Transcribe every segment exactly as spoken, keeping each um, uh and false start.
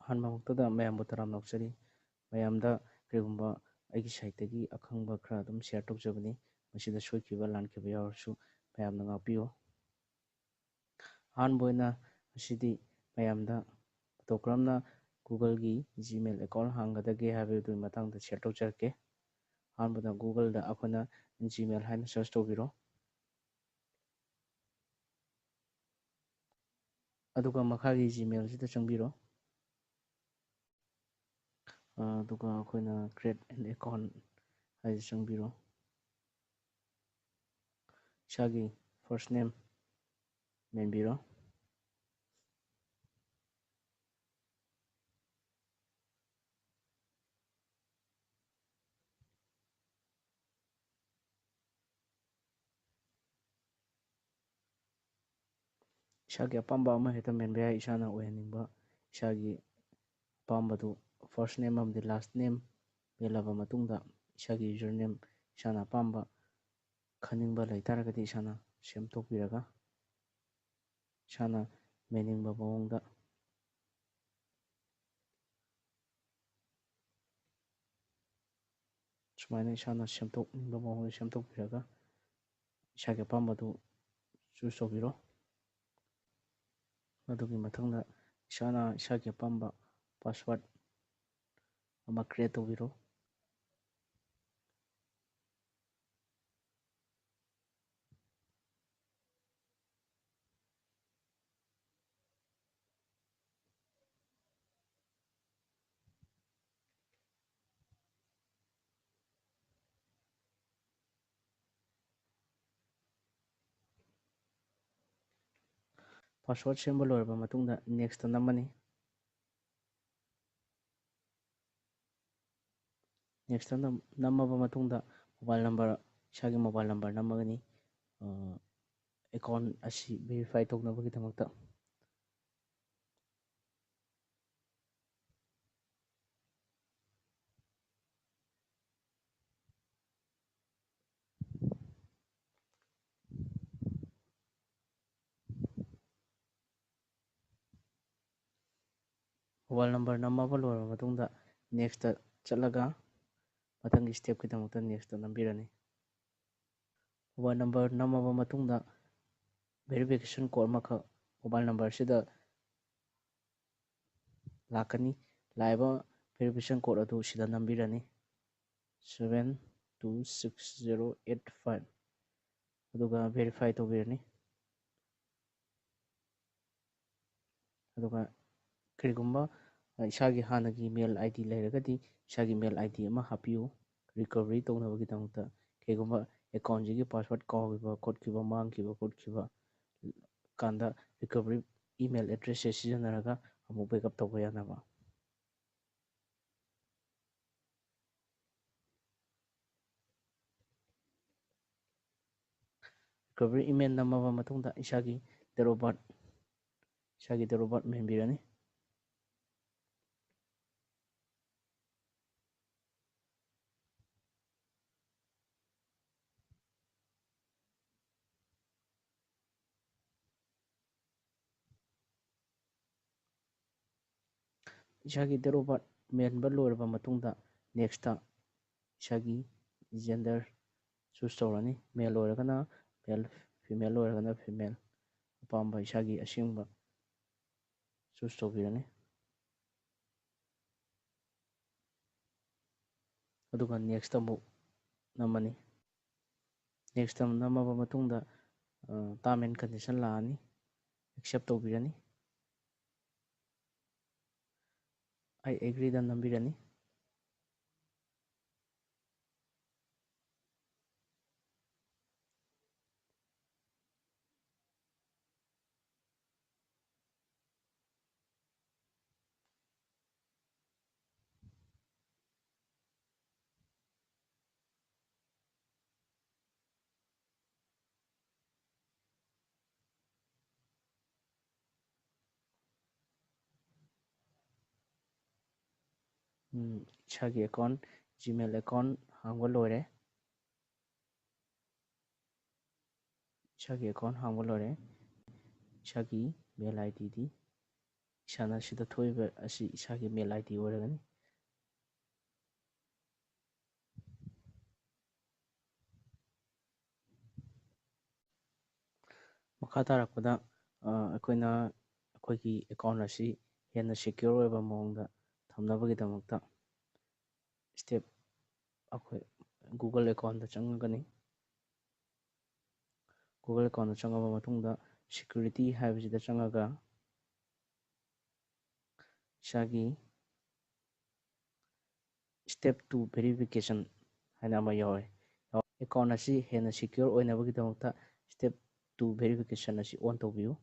ꯑꯍꯥꯟꯕ ꯃꯛꯇꯗ ꯃꯌꯥꯝꯕꯨ ꯇꯔꯥꯝꯅ ꯑꯣꯛꯆꯔꯤ꯫ ꯃꯌꯥꯝꯗ ꯀꯔꯤꯒꯨꯝꯕ ꯑꯩꯒꯤ ꯁꯥꯏꯠꯇꯒꯤ ꯑꯈꯪꯕ ꯈꯔ ꯑꯗꯨꯝ ꯁꯤꯌꯔ ꯇꯧꯖꯕꯅꯤ꯫ ꯃꯁꯤꯗ ꯁꯣꯏꯈꯤꯕ ꯂꯥꯟꯈꯤꯕ ꯌꯥꯎꯔꯁꯨ ꯃꯌꯥꯝꯅ ꯉꯥꯛꯄꯤꯌꯨ꯫ ꯑꯍꯥꯟꯕ ꯑꯣꯏꯅ ꯉꯁꯤꯗꯤ ꯃꯌꯥꯝꯗ ꯃꯇꯧ ꯀꯔꯝꯅ ꯒꯨꯒꯜꯒꯤ ꯖꯤꯃꯦꯜ ꯑꯦꯀꯥꯎꯟ ꯍꯥꯡꯒꯗꯒꯦ ꯍꯥꯏꯕꯗꯨꯒꯤ ꯃꯇꯥꯡꯗ ꯁꯤꯌꯔ ꯇꯧꯖꯔꯛꯀꯦ꯫ ꯑꯍꯥꯟꯕꯗ ꯒꯨꯒꯜꯗ ꯑꯩꯈꯣꯏꯅ ꯖꯤꯃꯦꯜ ꯍꯥꯏꯅ ꯁꯔꯁ ꯇꯧꯕꯤꯔꯣ꯫ ꯑꯗꯨꯒ ꯃꯈꯥꯒꯤ ꯖꯤꯃꯦꯜꯁꯤꯗ ꯆꯪꯕꯤꯔꯣ꯫ ꯑꯗꯨꯒ ꯑꯩꯈꯣꯏꯅ create an account ꯍꯥꯏꯁꯦ ꯆꯪꯕꯤꯔꯣ꯫ ꯏꯁꯥꯒꯤ ꯐꯥꯔꯁ ꯅꯦꯝ ꯃꯦꯟꯕꯤꯔꯣ꯫ ꯏꯁꯥꯒꯤ ꯑꯄꯥꯝꯕ ꯑꯃ ꯍꯦꯛꯇ ꯃꯦꯟꯕ ꯌꯥꯏ꯫ ꯏꯁꯥꯅ ꯑꯣꯏꯍꯟꯅꯤꯡꯕ, ꯏꯁꯥꯒꯤ ꯑꯄꯥꯝꯕꯗꯨ ꯐꯥꯔꯁ ꯅꯦꯝ ꯑꯃꯗꯤ ꯂꯥꯁ ꯅꯦꯝ ꯃꯦꯜꯂꯕ ꯃꯇꯨꯡꯗ ꯏꯁꯥꯒꯤ ꯌꯨꯖꯔ ꯅꯦꯝ ꯏꯁꯥꯅ ꯑꯄꯥꯝꯕ ꯈꯟꯅꯤꯡꯕ ꯂꯩ ꯇꯥꯔꯒꯗꯤ ꯏꯁꯥꯅ ꯁꯦꯝꯗꯣꯛꯄꯤꯔꯒ ꯏꯁꯥꯅ ꯃꯦꯟꯅꯤꯡꯕ ꯃꯑꯣꯡꯗ ꯁꯨꯃꯥꯏꯅ ꯏꯁꯥꯅ ꯁꯦꯝꯗꯣꯛꯅꯤꯡꯕ ꯃꯑꯣꯡꯗ ꯁꯦꯝꯗꯣꯛꯄꯤꯔꯒ ꯏꯁꯥꯒꯤ ꯑꯄꯥꯝꯕꯗꯨ ꯆꯨꯁ ꯇꯧꯕꯤꯔꯣ꯫ ꯑꯗꯨꯒꯤ ꯃꯊꯪꯗ ꯏꯁꯥꯅ ꯏꯁꯥꯒꯤ ꯑꯄꯥꯝꯕ ꯄꯥꯁꯋꯥꯔꯗ ꯑꯃ ꯀ꯭ꯔꯤꯌꯦꯠ ꯇꯧꯕꯤꯔꯣ꯫ ꯄꯥꯁꯋꯥꯔꯗ ꯁꯦꯝꯕ ꯂꯣꯏꯔꯕ ꯃꯇꯨꯡꯗ ꯅꯦꯛꯁꯇ ꯅꯝꯃꯅꯤ꯫ ꯅꯦꯛꯁꯇ ꯅꯝ-, ꯅꯝꯃꯕ ꯃꯇꯨꯡꯗ ꯃꯣꯕꯥꯏꯜ ꯅꯝꯕꯔ, ꯏꯁꯥꯒꯤ ꯃꯣꯕꯥꯏꯜ ꯅꯝꯕꯔ ꯅꯝꯃꯒꯅꯤ, ꯑꯦꯀꯥꯎꯟ ꯑꯁꯤ ꯚꯦꯔꯤꯐꯥꯏ ꯇꯧꯅꯕꯒꯤꯗꯃꯛꯇ꯫ ꯃꯣꯕꯥꯏꯜ ꯅꯝꯕꯔ ꯅꯝꯃꯕ ꯂꯣꯏꯔꯕ ꯃꯇꯨꯡꯗ, ꯅꯦꯛꯁꯇ ꯆꯠꯂꯒ ꯃꯊꯪꯒꯤ ꯁ꯭ꯇꯦꯞꯀꯤꯗꯃꯛꯇ ꯅꯦꯛꯁꯇ ꯅꯝꯕꯤꯔꯅꯤ꯫ ꯃꯣꯕꯥꯏꯜ ꯅꯝꯕꯔ ꯅꯝꯃꯕ ꯃꯇꯨꯡꯗ, ꯚꯦꯔꯤꯐꯤꯀꯦꯁꯟ ꯀꯣꯗ ꯑꯃꯈꯛ ꯃꯣꯕꯥꯏꯜ ꯅꯝꯕꯔꯁꯤꯗ ꯂꯥꯛꯀꯅꯤ꯫ ꯂꯥꯛꯏꯕ ꯚꯦꯔꯤꯐꯤꯀꯦꯁꯟ ꯀꯣꯗ ꯑꯗꯨ ꯁꯤꯗ ꯅꯝꯕꯤꯔꯅꯤ, seven two six zero eight five, ꯑꯗꯨꯒ ꯚꯦꯔꯤꯐꯥꯏ ꯇꯧꯕꯤꯔꯅꯤ꯫ ꯑꯗꯨꯒ ꯀꯔꯤꯒꯨꯝꯕ ꯏꯁꯥꯒꯤ ꯍꯥꯟꯅꯒꯤ ꯃꯦꯜ ꯑꯥꯏ ꯗꯤ ꯂꯩꯔꯒꯗꯤ, ꯏꯁꯥꯒꯤ ꯃꯦꯜ ꯑꯥꯏ ꯗꯤ ꯑꯃ ꯍꯥꯞꯄꯤꯌꯨ ꯔꯤꯀꯕꯔꯤ ꯇꯧꯅꯕꯒꯤꯗꯃꯛꯇ꯫ ꯀꯔꯤꯒꯨꯝꯕ ꯑꯦꯀꯥꯎꯟꯁꯤꯒꯤ ꯄꯥꯁꯋꯥꯔꯗ ꯀꯥꯎꯈꯤꯕ ꯈꯣꯠꯈꯤꯕ, ꯃꯥꯡꯈꯤꯕ ꯈꯣꯠꯈꯤꯕ ꯀꯥꯟꯗ, ꯔꯤꯀꯕꯔꯤ ꯏꯃꯦꯜ ꯑꯦꯗ꯭ꯔꯦꯁꯁꯦ ꯁꯤꯖꯤꯟꯅꯔꯒ ꯑꯃꯨꯛ ꯕꯦꯛꯑꯞ ꯇꯧꯕ ꯌꯥꯅꯕ꯫ ꯔꯤꯀꯕꯔꯤ ꯏꯃꯦꯜ ꯅꯝꯃꯕ ꯃꯇꯨꯡꯗ, ꯏꯁꯥꯒꯤ date of birth, ꯏꯁꯥꯒꯤ date of birth ꯃꯦꯟꯕꯤꯔꯅꯤ꯫ ꯏꯁꯥꯒꯤ date of birth ꯃꯦꯟꯕ ꯂꯣꯏꯔꯕ ꯃꯇꯨꯡꯗ, ꯅꯦꯛꯁꯇ ꯏꯁꯥꯒꯤ ꯖꯦꯟꯗꯔ ꯆꯨꯁ ꯇꯧꯔꯅꯤ꯫ ꯃꯦꯜ ꯑꯣꯏꯔꯒꯅ ꯃꯦꯜ, ꯐꯤꯃꯦꯜ ꯑꯣꯏꯔꯒꯅ ꯐꯤꯃꯦꯜ, ꯑꯄꯥꯝꯕ ꯏꯁꯥꯒꯤ ꯑꯁꯦꯡꯕ ꯆꯨꯁ ꯇꯧꯕꯤꯔꯅꯤ꯫ ꯑꯗꯨꯒ ꯅꯦꯛꯁꯇ ꯑꯃꯨꯛ ꯅꯝꯃꯅꯤ꯫ ꯅꯦꯛꯁꯇ ꯅꯝꯃꯕ ꯃꯇꯨꯡꯗ, ꯇꯥꯔꯝ ꯑꯦꯟ ꯀꯟꯗꯤꯁꯟ ꯂꯥꯛꯑꯅꯤ, ꯑꯦꯛꯁꯦꯞ ꯇꯧꯕꯤꯔꯅꯤ꯫ ꯑꯩ ꯑꯦꯒ꯭ꯔꯤꯗ ꯅꯝꯕꯤꯔꯅꯤ꯫ ꯎꯝ, ꯏꯁꯥꯒꯤ ꯑꯦꯀꯥꯎꯟ, ꯖꯤꯃꯦꯜ ꯑꯦꯀꯥꯎꯟ ꯍꯥꯡꯕ ꯂꯣꯏꯔꯦ꯫ ꯏꯁꯥꯒꯤ ꯑꯦꯀꯥꯎꯟ ꯍꯥꯡꯕ ꯂꯣꯏꯔꯦ꯫ ꯏꯁꯥꯒꯤ ꯃꯦꯜ ꯑꯥꯏ ꯗꯤꯗꯤ ꯏꯁꯥꯅ ꯁꯤꯗ ꯊꯣꯛꯏꯕ ꯑꯁꯤ ꯏꯁꯥꯒꯤ mail ID ꯑꯣꯏꯔꯒꯅꯤ꯫ ꯃꯈꯥ ꯇꯥꯔꯛꯄꯗ, ꯑ, ꯑꯩꯈꯣꯏꯅ ꯑꯩꯈꯣꯏꯒꯤ account ꯑꯁꯤ ꯍꯦꯟꯅ secure ꯑꯣꯏꯕ ꯃꯑꯣꯡꯗ ꯊꯝꯅꯕꯒꯤꯗꯃꯛꯇ step ꯑꯩꯈꯣꯏ Google account ꯆꯪꯉꯒꯅꯤ꯫ Google account ꯆꯪꯉꯕ ꯃꯇꯨꯡꯗ security ꯍꯥꯏꯕꯁꯤꯗ ꯆꯪꯉꯒ ꯏꯁꯥꯒꯤ step two verification ꯍꯥꯏꯅ ꯑꯃ ꯌꯥꯎꯋꯦ꯫ Account ꯑꯁꯤ ꯍꯦꯟꯅ secure ꯑꯣꯏꯅꯕꯒꯤꯗꯃꯛꯇ step two verification ꯑꯁꯤ on ꯇꯧꯕꯤꯌꯨ꯫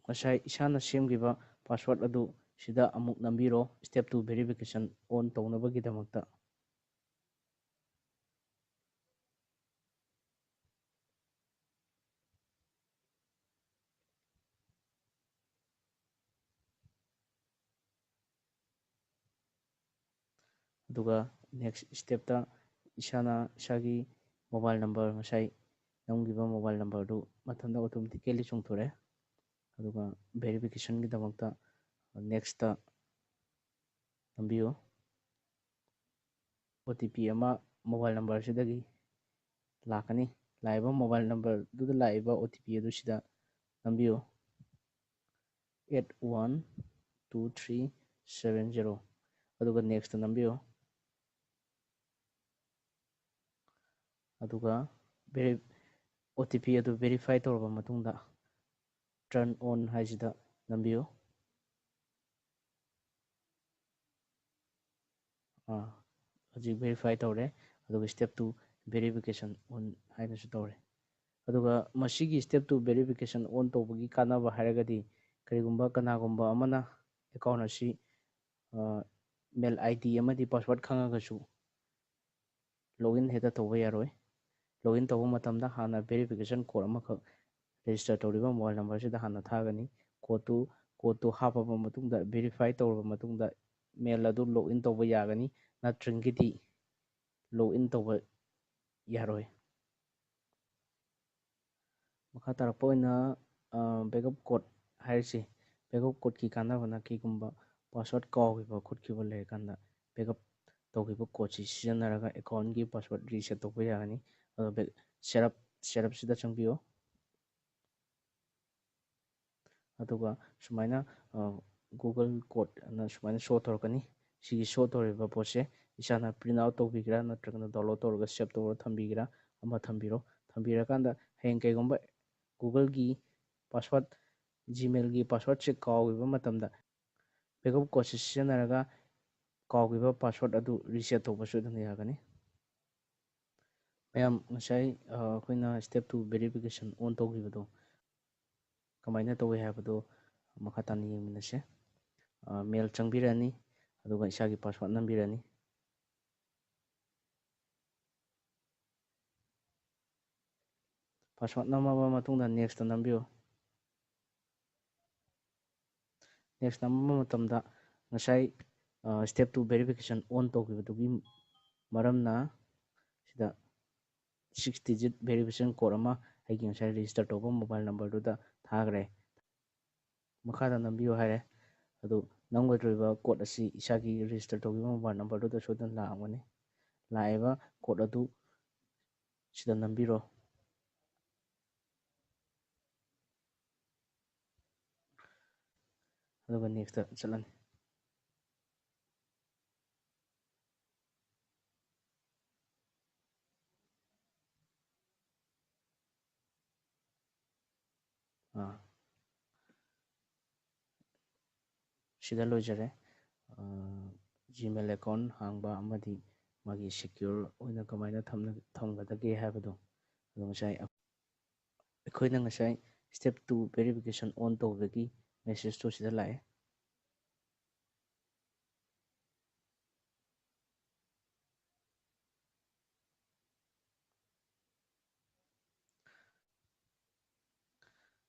ꯉꯁꯥꯏ ꯏꯁꯥꯅ ꯁꯦꯝꯈꯤꯕ password ꯑꯗꯨ ꯁꯤꯗ ꯑꯃꯨꯛ ꯅꯝꯕꯤꯔꯣ, step two verification on ꯇꯧꯅꯕꯒꯤꯗꯃꯛꯇ꯫ ꯑꯗꯨꯒ next stepꯇ ꯏꯁꯥꯅ ꯏꯁꯥꯒꯤ mobile number, ꯉꯁꯥꯏ ꯅꯝꯈꯤꯕ mobile numberꯗꯨ ꯃꯊꯟꯇ automatically ꯆꯣꯡꯊꯣꯔꯛꯑꯦ꯫ ꯑꯗꯨꯒ verificationꯒꯤꯗꯃꯛꯇ nextꯇ ꯅꯝꯕꯤꯌꯨ꯫ OTP ꯑꯃ mobile numberꯁꯤꯗꯒꯤ ꯂꯥꯛꯀꯅꯤ꯫ ꯂꯥꯛꯏꯕ mobile numberꯗꯨꯗ ꯂꯥꯛꯏꯕ OTP ꯑꯗꯨ ꯁꯤꯗ ꯅꯝꯕꯤꯌꯨ, eight one two three seven zero, ꯑꯗꯨꯒ nextꯇ ꯅꯝꯕꯤꯌꯨ꯫ ꯑꯗꯨꯒ veri-, OTP ꯑꯗꯨ verify ꯇꯧꯔꯕ ꯃꯇꯨꯡꯗ turn on ꯍꯥꯏꯁꯤꯗ ꯅꯝꯕꯤꯌꯨ꯫ ꯑꯥ, ꯍꯧꯖꯤꯛ verify ꯇꯧꯔꯦ, ꯑꯗꯨꯒ step two verification on ꯍꯥꯏꯅꯁꯨ ꯇꯧꯔꯦ꯫ ꯑꯗꯨꯒ ꯃꯁꯤꯒꯤ step two verification on ꯇꯧꯕꯒꯤ ꯀꯥꯟꯅꯕ ꯍꯥꯏꯔꯒꯗꯤ, ꯀꯔꯤꯒꯨꯝꯕ ꯀꯅꯥꯒꯨꯝꯕ ꯑꯃꯅ account ꯑꯁꯤ, ꯑ, mail ID ꯑꯃꯗꯤ password ꯈꯪꯉꯒꯁꯨ login ꯍꯦꯛꯇ ꯇꯧꯕ ꯌꯥꯔꯣꯏ꯫ Login ꯇꯧꯕ ꯃꯇꯝꯗ ꯍꯥꯟꯅ verification code ꯑꯃꯈꯛ register ꯇꯧꯔꯤꯕ mobile numberꯁꯤꯗ ꯍꯥꯟꯅ ꯊꯥꯒꯅꯤ꯫ Codeꯇꯨ, codeꯇꯨ ꯍꯥꯞꯄꯕ ꯃꯇꯨꯡꯗ, verify ꯇꯧꯔꯕ ꯃꯇꯨꯡꯗ, mail ꯑꯗꯨ login ꯇꯧꯕ ꯌꯥꯒꯅꯤ꯫ ꯅꯠꯇ꯭ꯔꯤꯉꯩꯗꯤ ꯂꯣꯒ ꯏꯟ ꯇꯧꯕ ꯌꯥꯔꯣꯏ꯫ ꯃꯈꯥ ꯇꯥꯔꯛꯄ ꯑꯣꯏꯅ ꯕꯦꯛꯑꯞ ꯀꯣꯗ ꯍꯥꯏꯔꯤꯁꯤ, ꯕꯦꯛꯑꯞ ꯀꯣꯗꯀꯤ ꯀꯥꯟꯅꯕꯅ ꯀꯩꯒꯨꯝꯕ ꯄꯥꯁꯋꯥꯔꯗ ꯀꯥꯎꯈꯤꯕ ꯈꯣꯠꯈꯤꯕ ꯂꯩꯔꯀꯥꯟꯗ ꯕꯦꯛꯑꯞ ꯇꯧꯈꯤꯕ ꯀꯣꯗꯁꯤ ꯁꯤꯖꯤꯟꯅꯔꯒ ꯑꯦꯀꯥꯎꯟꯒꯤ ꯄꯥꯁꯋꯥꯔꯗ ꯔꯤꯁꯦꯠ ꯇꯧꯕ ꯌꯥꯒꯅꯤ꯫ ꯑꯗꯣ ꯁꯦꯠꯑꯞ ꯁꯦꯠꯑꯞꯁꯤꯗ ꯆꯪꯕꯤꯌꯨ꯫ ꯑꯗꯨꯒ ꯁꯨꯃꯥꯏꯅ ꯒꯨꯒꯜ ꯀꯣꯗ ꯑꯅ ꯁꯨꯃꯥꯏꯅ ꯁꯣ ꯇꯧꯔꯛꯀꯅꯤ꯫ ꯁꯤꯒꯤ ꯁꯣ ꯇꯧꯔꯤꯕ ꯄꯣꯠꯁꯦ ꯏꯁꯥꯅ ꯄ꯭ꯔꯤꯟ ꯑꯥꯎꯠ ꯇꯧꯕꯤꯒꯦꯔꯥ ꯅꯠꯇ꯭ꯔꯒꯅ ꯗꯥꯎꯟꯂꯣꯗ ꯇꯧꯔꯒ ꯁꯦꯞ ꯇꯧꯔꯒ ꯊꯝꯕꯤꯒꯦꯔꯥ, ꯑꯃ ꯊꯝꯕꯤꯔꯣ꯫ ꯊꯝꯕꯤꯔꯀꯥꯟꯗ ꯍꯌꯦꯡ ꯀꯩꯒꯨꯝꯕ ꯒꯨꯒꯜꯒꯤ ꯄꯥꯁꯋꯥꯔꯗ, ꯖꯤꯃꯦꯜꯒꯤ ꯄꯥꯁꯋꯥꯔꯗꯁꯦ ꯀꯥꯎꯈꯤꯕ ꯃꯇꯝꯗ ꯕꯦꯛꯑꯞ ꯀꯣꯗꯁꯦ ꯁꯤꯖꯤꯟꯅꯔꯒ ꯀꯥꯎꯈꯤꯕ ꯄꯥꯁꯋꯥꯔꯗ ꯑꯗꯨ ꯔꯤꯁꯦꯠ ꯇꯧꯕꯁꯨ ꯑꯗꯨꯝ ꯌꯥꯒꯅꯤ꯫ ꯃꯌꯥꯝ, ꯉꯁꯥꯏ ꯑꯩꯈꯣꯏꯅ step two verification on ꯇꯧꯈꯤꯕꯗꯣ ꯀꯃꯥꯏꯅ ꯇꯧꯏ ꯍꯥꯏꯕꯗꯣ ꯃꯈꯥ ꯇꯥꯅ ꯌꯦꯡꯃꯤꯟꯅꯁꯦ꯫ ꯃꯦꯜ ꯆꯪꯕꯤꯔꯅꯤ, ꯑꯗꯨꯒ ꯏꯁꯥꯒꯤ ꯄꯥꯁꯋꯥꯔꯗ ꯅꯝꯕꯤꯔꯅꯤ꯫ ꯄꯥꯁꯋꯥꯔꯗ ꯅꯝꯃꯕ ꯃꯇꯨꯡꯗ ꯅꯦꯛꯁꯇ ꯅꯝꯕꯤꯌꯨ꯫ ꯅꯦꯛꯁ ꯅꯝꯕ ꯃꯇꯝꯗ ꯉꯁꯥꯏ step two verification on ꯇꯧꯈꯤꯕꯗꯨꯒꯤ ꯃꯔꯝꯅ ꯁꯤꯗ six digit verification code ꯑꯃ ꯑꯩꯒꯤ ꯉꯁꯥꯏ ꯔꯦꯖꯤꯁꯇꯔ ꯇꯧꯕ ꯃꯣꯕꯥꯏꯜ ꯅꯝꯕꯔꯗꯨꯗ ꯊꯥꯈ꯭ꯔꯦ꯫ ꯃꯈꯥꯗ ꯅꯝꯕꯤꯌꯨ ꯍꯥꯏꯔꯦ꯫ ꯑꯗꯨ ꯅꯝꯒꯗꯧꯔꯤꯕ ꯀꯣꯗ ꯑꯁꯤ ꯏꯁꯥꯒꯤ ꯔꯦꯖꯤꯁꯇꯔ ꯇꯧꯈꯤꯕ ꯃꯣꯕꯥꯏꯜ ꯅꯝꯕꯔꯗꯨꯗ ꯁꯣꯏꯗꯅ ꯂꯥꯛꯑꯝꯒꯅꯤ꯫ ꯂꯥꯛꯏꯕ ꯀꯣꯗ ꯑꯗꯨ ꯁꯤꯗ ꯅꯝꯕꯤꯔꯣ꯫ ꯑꯗꯨꯒ ꯅꯦꯛꯁꯇ ꯆꯠꯂꯅꯤ꯫ ꯑꯥ, ꯁꯤꯗ ꯂꯣꯏꯖꯔꯦ꯫ ꯖꯤꯃꯦꯜ ꯑꯦꯀꯥꯎꯟ ꯍꯥꯡꯕ ꯑꯃꯗꯤ ꯃꯥꯒꯤ ꯁꯦꯀ꯭ꯌꯣꯔ ꯑꯣꯏꯅ ꯀꯃꯥꯏꯅ ꯊꯝꯅ-, ꯊꯝꯒꯗꯒꯦ ꯍꯥꯏꯕꯗꯣ꯫ ꯑꯗꯣ ꯉꯁꯥꯏ ꯑꯩꯈꯣꯏꯅ ꯉꯁꯥꯏ step two verification on ꯇꯧꯕꯒꯤ ꯃꯦꯁꯦꯖꯇꯣ ꯁꯤꯗ ꯂꯥꯛꯑꯦ꯫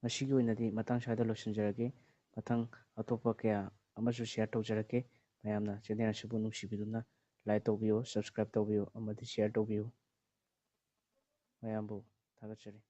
ꯉꯁꯤꯒꯤ ꯑꯣꯏꯅꯗꯤ ꯃꯇꯥꯡ ꯁ꯭ꯋꯥꯏꯗ ꯂꯣꯏꯁꯤꯟꯖꯔꯒꯦ꯫ ꯃꯊꯪ ꯑꯇꯣꯞꯄ ꯀꯌꯥ ꯑꯃꯁꯨ ꯁꯤꯌꯔ ꯇꯧꯖꯔꯛꯀꯦ꯫ ꯃꯌꯥꯝꯅ ꯆꯦꯅꯦꯜ ꯑꯁꯤꯕꯨ ꯅꯨꯡꯁꯤꯕꯤꯗꯨꯅ like ꯇꯧꯕꯤꯌꯨ, subscribe ꯇꯧꯕꯤꯌꯨ ꯑꯃꯗꯤ share ꯇꯧꯕꯤꯌꯨ꯫ ꯃꯌꯥꯝꯕꯨ ꯊꯥꯒꯠꯆꯔꯤ꯫